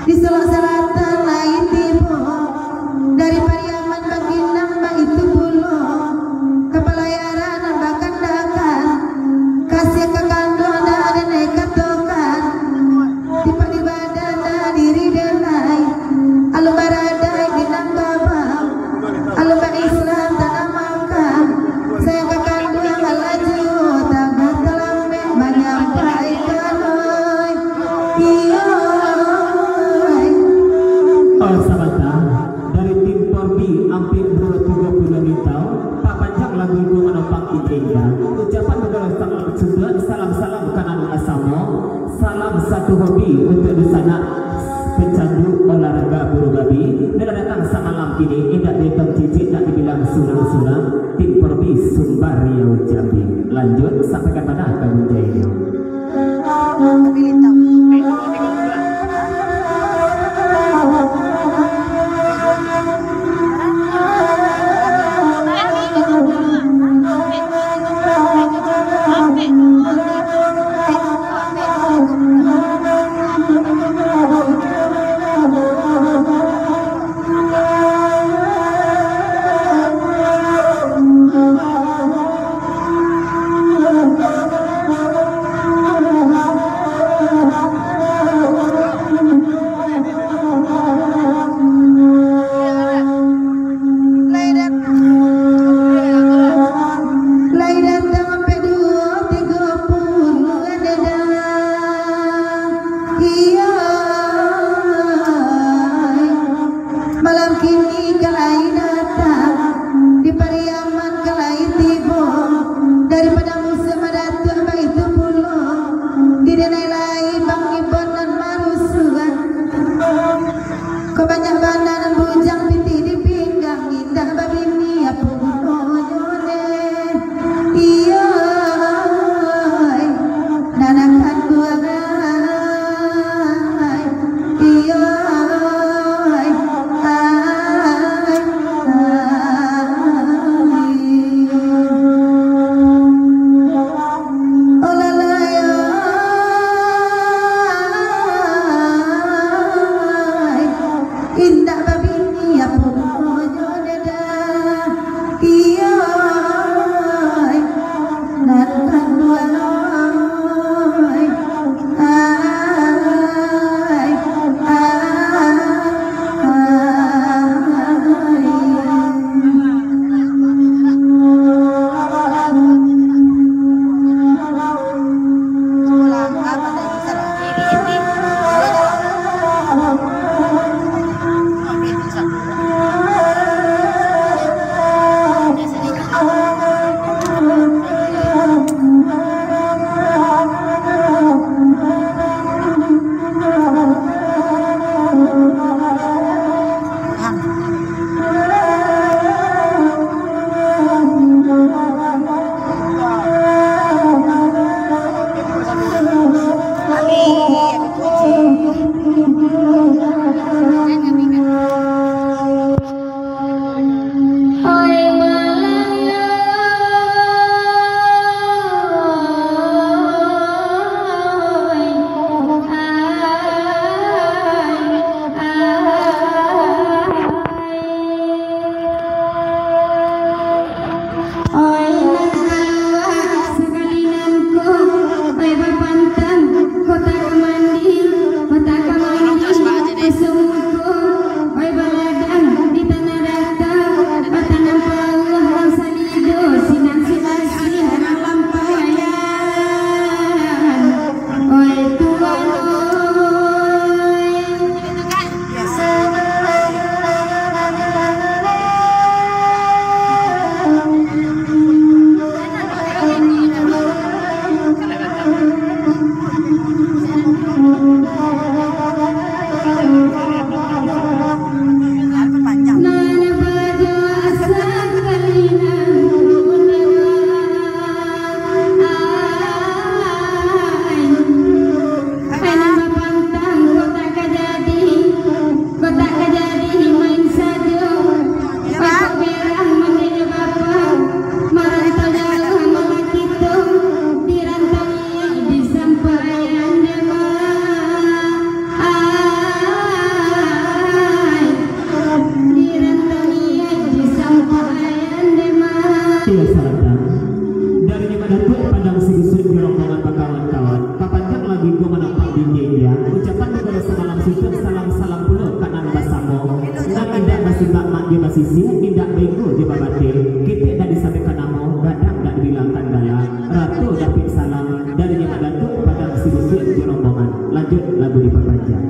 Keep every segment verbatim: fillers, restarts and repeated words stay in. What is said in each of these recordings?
Di Solok Selatan lai tibo, dari Pariaman Bangkinang baitu pulo, ka Palayaran nan bakandakan, kasiah ka kanduang nan den katokan, tipak di badan nan diri den lai, alun baradai di Minangkabau, alun ba-Islam tanah Makah, sayang ka kanduang laju, tabah talambek manyampaikan, oi. Iyo, oi. Oh, sabanta, dari tim Porbi ampek duo tigo puluah minit, papanjang lagu iko manompang indah. Ucapan bagalo salam sudah, salam-salam ka nan asamo, salam satu hobi untuk dunsanak pecandu olahraga buru babi. Bila datang samalam kini, indak dietong cicik, indak dibilang surang-surang, tim Porbi Sumbar Riau Jambi. Lanjut, sampaikan padah ka bunjainyo. Lai datang, lai datang ampek duo tigo puluah dedang. Iyo, malam kini ka lai datang, di Pariaman ka lai tibo, dari Padang Musuak Madatuak baitu pulo, di denai lai Bang Ibon nan marusuah. Kok banyak bana nan bujang, pitih di pinggang, indak babini, apo gunonyo neh? Iyo, nan akan buang ai. Iyo, ai, ai, ai. Oh, lalai, ai. Sisiah indak bainggo jo babateh, ketek dak disampaikan namo, gadang dak dibilangkan gala, rato dapek salam dari Nyimak Datuak Padang Sibusiang jo rombongan. Lanjuik lagu dipapanjang.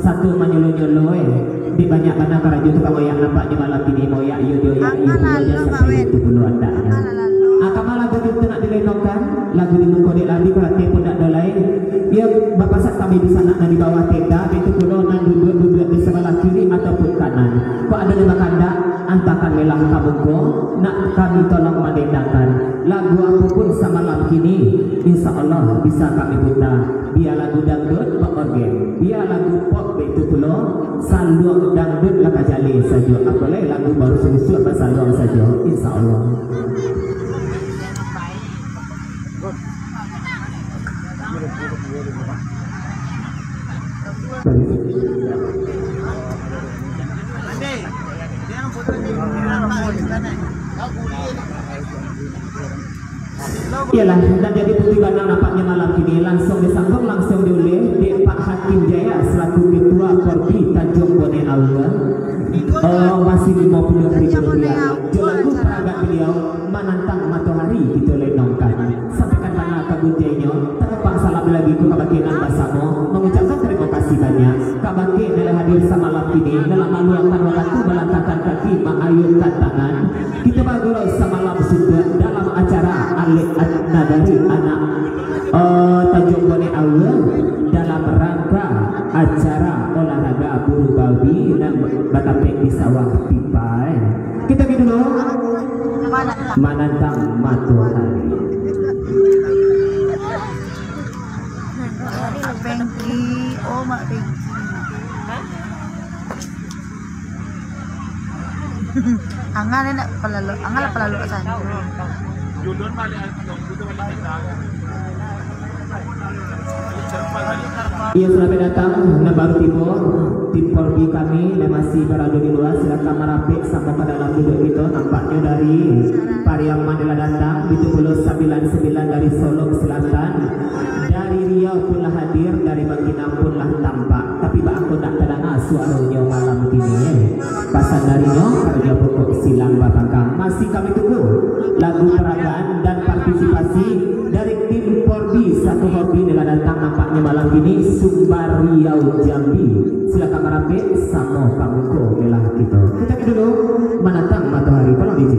Satu manyolo-nyolo, eh. Di banyak bana karajo tukang oyak, nampaknyo malam kini moyak, iyo dioyak, iyo pulo, jan sampai itu pulo andaknyo. Ah, kama lagu tu nak dilenongkan, lagu di muko dek lah, di karate pun dak ado lai. Iyo, bapasak kami di sanak nan di bawah tenda, itu pulo nan duduak-duduak di sabalah kiri ataupun kanan. Kok ado nan bakandak, antakan melah ka muko, nak kami tolong mandendangkan. Lagu apo pun samalam kini, insya Allah bisa kami puta. Bia lagu dangdut baorgen, bia lagu pop, baitu pulo saluang dangdut lah ka jaleh sajo. Apo lai lagu baru susuak basaluang sajo, insya Allah. Iyolah, nan jadi putih bana nampaknyo malam kini, langsuang disambung, langsuang diuleh dek Pak Hakim Jaya selaku Ketua Porbi Tanjung Boneh Aua. Oh, masih limo puluah ribu rupiah. Jo lagu paragak baliau, Manantang Matohari, kito lenongkan. Sampaikan bana ka gunjaingnyo, tarapang salam lagi tu kabake nan basamo, mangucapkan tarimo kasih banyak kabake nan lah hadir samalam kini, nan lah maluangkan wakatu, balantakkan kaki, maayunkan tangan. Kito bagurau samalam suntuak dalam acara Alek An-, Nagari Anak, eh, Tanjung Boneh Aua, dalam rangka acara olahraga buru babi nan batapek di Sawah Pipa, eh. Kito pi dulu. Manantang Matohari. Mak Pengki, oh, Mak Pengki. Angah ni nak palalu, angah lah palalu ka sana. Iyo, salamaik datang nan baru tibo. Tim Porbi kami nan masih barado di lua, silakan marapek samo ka dalam duduak kito. Nampaknyo dari Pariaman lah datang, baitu pulo sambilan sambilan dari Solok Selatan. Dari Riau pun lah hadir, dari Bangkinang pun lah tampak. Tapi baa kok ndak tadanga suaronyo malam kini, eh? Pasan darinyo, karajo pokok silang bapangkang. Masih kami tunggu lagu peragaan dan partisipasi dari tim Porbi, satu Porbi nan lah datang nampaknyo malam kini, Sumbar Riau Jambi. Silakan marapek samo ka muko melah kito. Kito pi dulu, Manantang Matohari, tolong D J.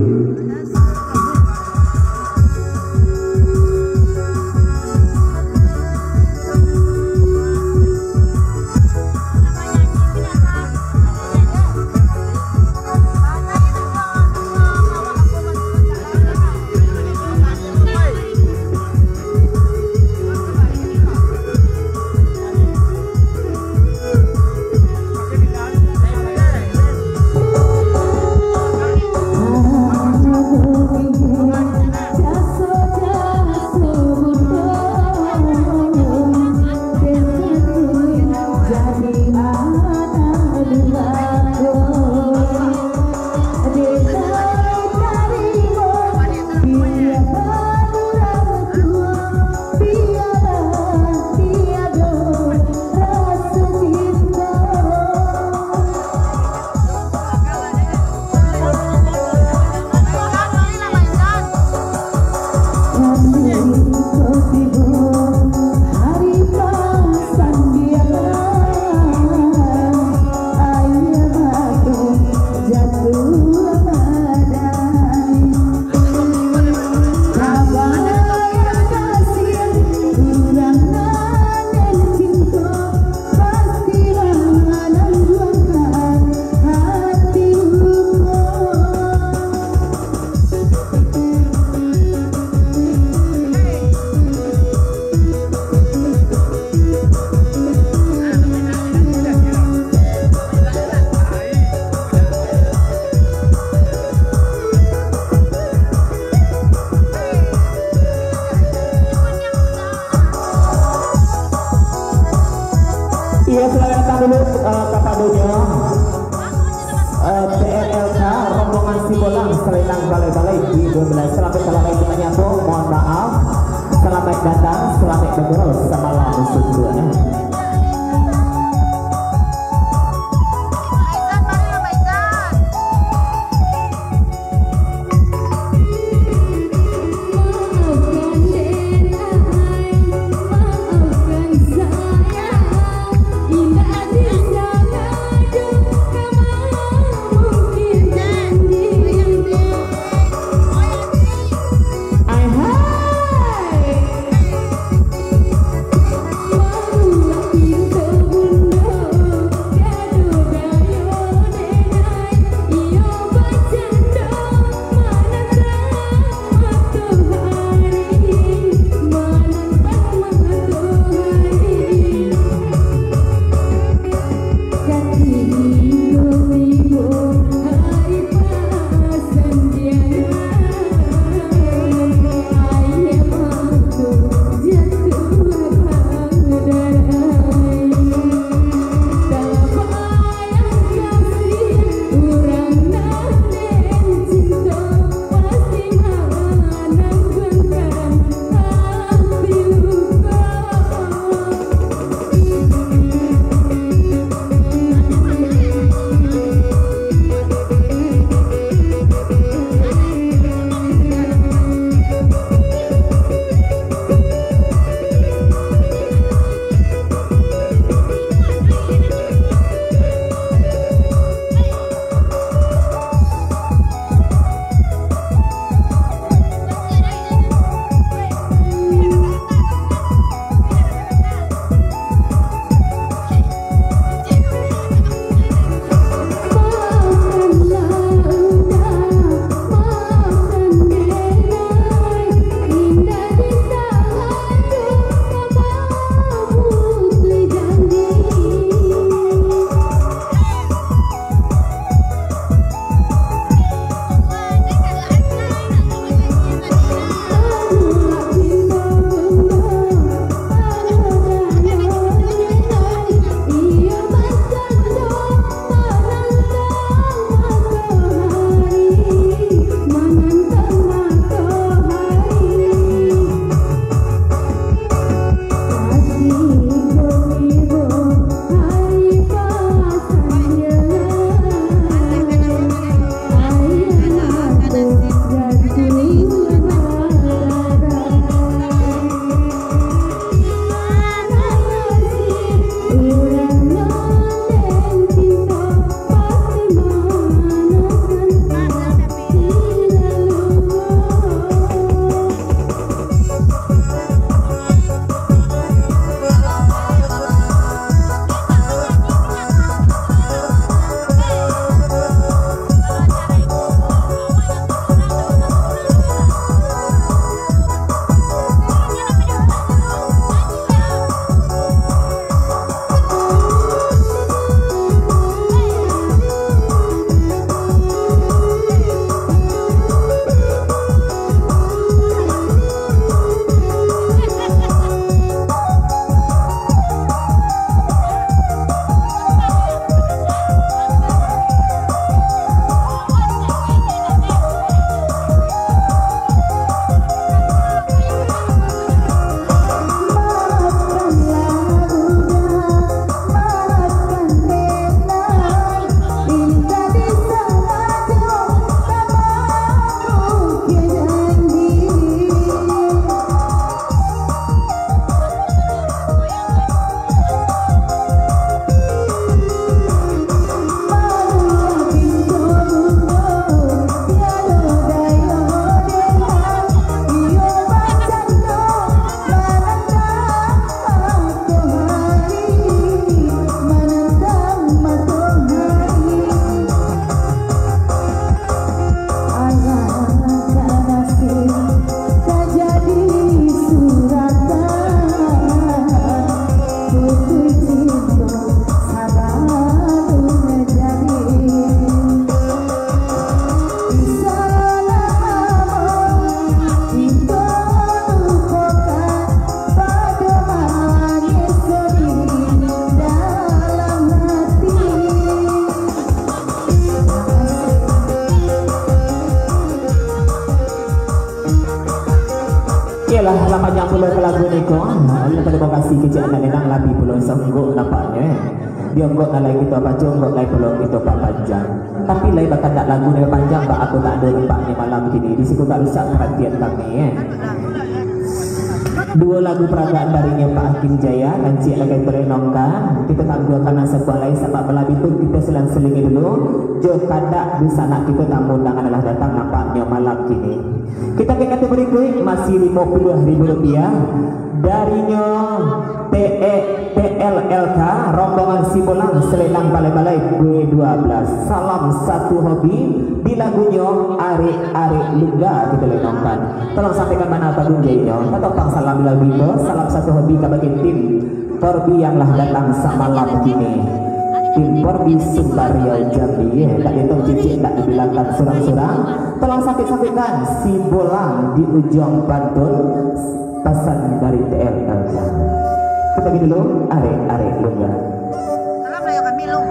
Iyo, selamat datang dulu, eh, kapadonyo. Eh, P N L K, rombongan Simbolang, Selendang Balai-Balai di dua belas. Selamat, selamat manyambut, mohon maaf. Selamat datang, selamat bagurau, samalam suntuak, eh. Panjang pulo ka lagu niko. Nah, terima kasih kecil anak Minang, labi pulo songgok nampaknyo, eh. Di onggok nan lain kito baco, onggok lain pulo kito papanjang. Tapi lai bakandak lagu nan panjang, bak aku tak ado nampaknyo malam kini. Di situ tak rusak perhatian kami, eh. Duo lagu peragaan darinyo Pak Hakim Jaya, nan ciek lai kito renungkan. Kito tangguakan nan sabuah lai, sabab balabi tu kito selang-selingi dulu. Jo kandak dunsanak kito, tamu undangan lah datang nampaknyo malam kini. Kita ke kategori berikut, masih limo puluah ribu rupiah. Darinyo T E T L L K, rombongan Sibolang, Selendang Balai-Balai, B dua belas. Salam satu hobi, di lagunyo Arek-Arek Lungga kito lenongkan. Tolong sampaikan bana tagunjai nyo. Tatopang salam lagu itu, salam satu hobi kabake tim Porbi yang lah datang samalam kini. Tim Porbi Sumbar Riau Jambi, eh, tak dihitung cicik, tak dibilangkan surang-surang. Tolong sambik-sambikkan Sibolang di ujuang pantun, pasan dari T L L K. Kita pergi dulu, Arek-Arek Lungga. Salam dari kami, Lung.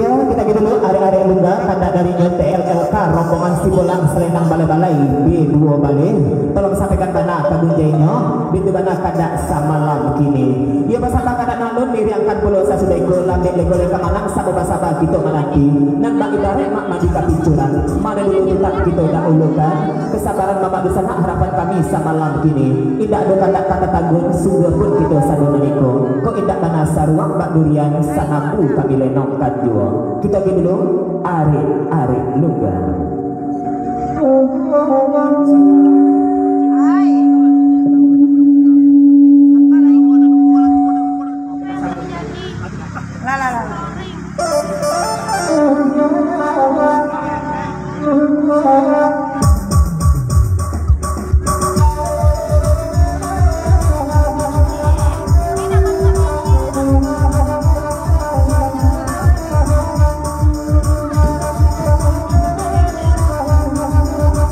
Yo, kita gitu dulu, Arek-Arek Lungga, kandak darinyo T L L K, rombongan Sibolang, Selendang Balai-Balai, B dua baleh. Tolong sampaikan bana tagunjainyo, bitu bana kandak samalam kini. Iyo, basamba kandak nan alun, diriangkan pulo sasudah iko, lambek lego leka manang, sabo basaba kito mananti. Nan bak ibarat mak mandi ka pincuran, mano dulu tetap kito dahulukan. Kesabaran mamak dunsanak harapan kami samalam kini. Indak ado kandak ka tatangguang, sungguah pun kito sadonyo iko. Kok indak bana saruang bak durian, sanambu kami lenongkan juo. Kito agi dulu, Arek-Arek Lungga.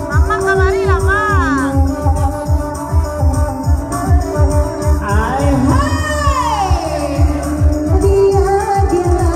Mama kamari lah, Ma. Ai, hai. Dia, dia,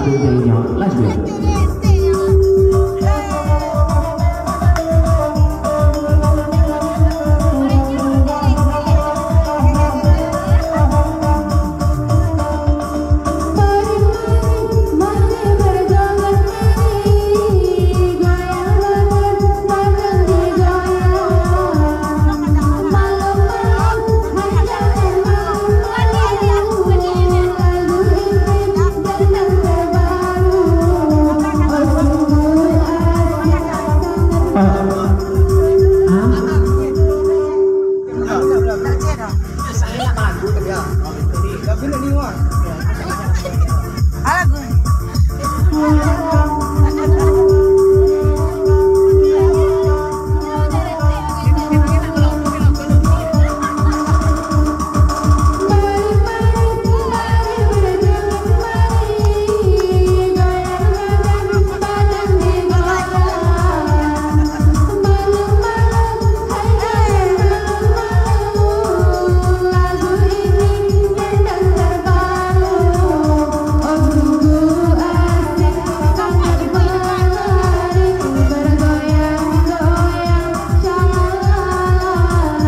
Jadinya lanjut.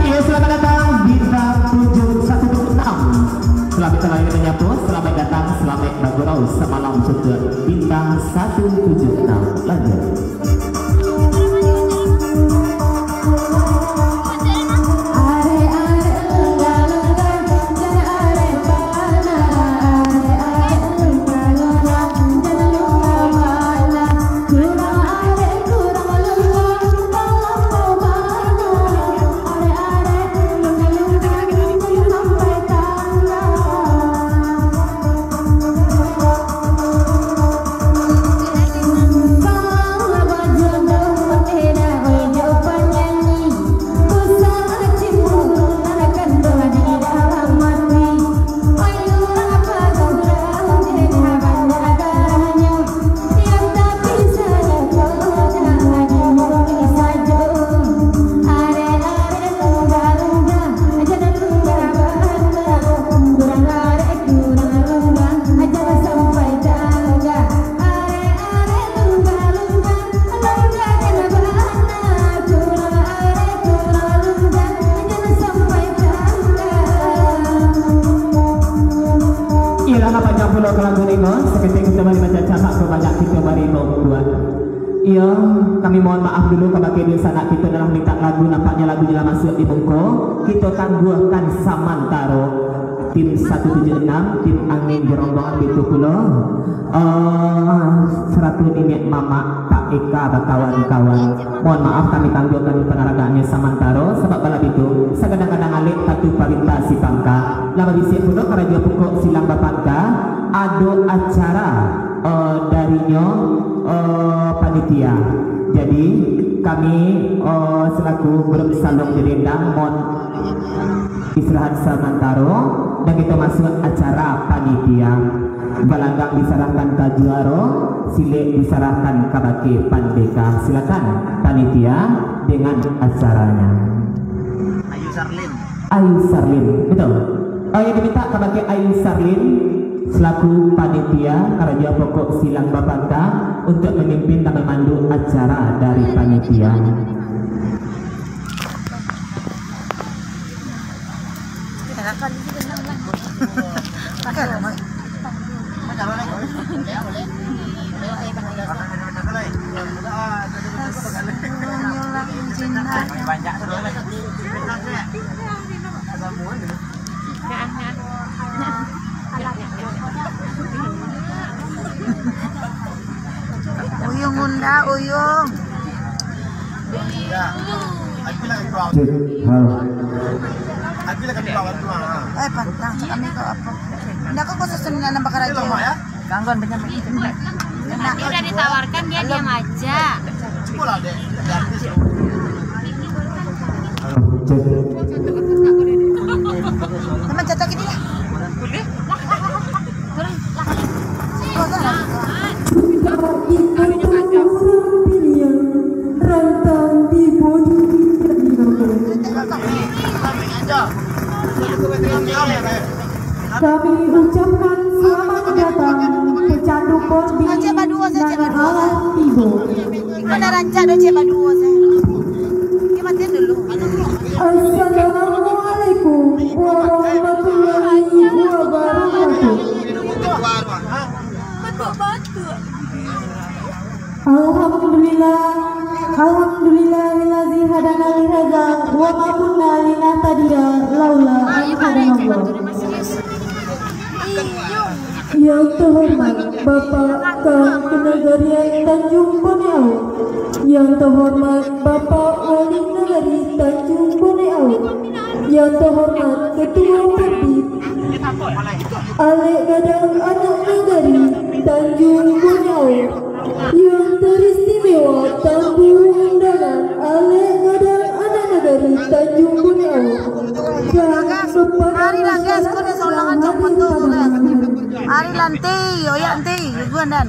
Iyo, selamat datang, Bintang tujuh satu enam. Selamat datang, selamat datang, selamat bagurau samalam suntuak Bintang satu tujuh enam. Lanjut. Iyolah, panjang pulo ka lagu ni, Bos. Saketek kito bari bacacamak, kok banyak kito bari baumbuak. Iyo, kami mohon maaf dulu kabake dunsanak kito nan lah mintak lagu, nampaknyo lagunyo lah masuak di muko. Kito tangguahkan samantaro. Tim satu tujuh enam, tim angin gerombongan bitu pulo. Eh, sarato niniak mamak, Pak Eka, bakawan-kawan. Mohon maaf, kami tangguahkan panaragaannyo samantaro, sabab bala bitu, sagadang-gadang alek patuh parintah si pangka. Lah babisiak pulo karajo pokok silang bapangka, ado acara, eh, darinyo, eh, panitia. Jadi, kami, eh, selaku grup Salong Dedendang, mohon istirahat samantaro, dan kito masuak acara panitia. Galanggang disarahkan ka juaro, silek disarahkan kabake pandeka. Silakan, panitia, dengan acaranya. Ayu Sarlin. Ayu Sarlin, betul. Oh, yang diminta kabake Ayu Sarlin selaku panitia karajo pokok silang bapangka untuk memimpin dan memandu acara dari panitia. Uyung unda, uyung. Cek, hal. Eh, pantang, cek kami kau apa? Ndak, kau khusus ni nambah karajo. Gangguan banyak. Nanti udah ditawarkan, dia diam aja. Halo, cek. Sama jatuh gini lah. Boleh? Turun lah. Itu orang pilihan rantang di bodi. Kami ucapkan selamat datang, pecandu Cek baduo sajo, cek baduo sajo. Iko ndak rancak doh, cek baduo sajo. Oke, matiin dulu. Assalamualaikum warahmatullahi wabarakatuh. Alhamdulillah, alhamdulillahillazi hadana lihadza wa ma kunna linahtadiya laula an hadanallah. Yang terhormat Bapak Kaum Kenegarian Tanjung Buniau, yang terhormat Bapak Wali Negeri Tanjung Buniau, yang terhormat Ketua Pembina, alek gadang anak nagari Tanjung Buniau, yang teristimewa tamu undangan alek gadang anak nagari Tanjung Buniau, dan kepada masyarakat yang hadir pada malam hari. Ari lanti, oyak nanti, guguan dan.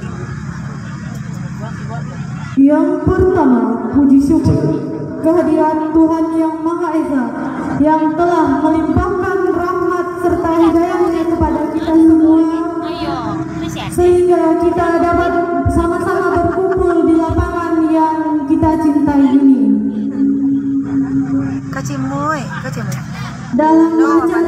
Yang pertama, puji syukur kehadirat Tuhan Yang Maha Esa, yang telah melimpahkan rahmat serta hidayah-Nya kepada kita semua, sehingga kita dapat sama-sama berkumpul di lapangan yang kita cintai ini. Kacimui, kacimui. Dalam acara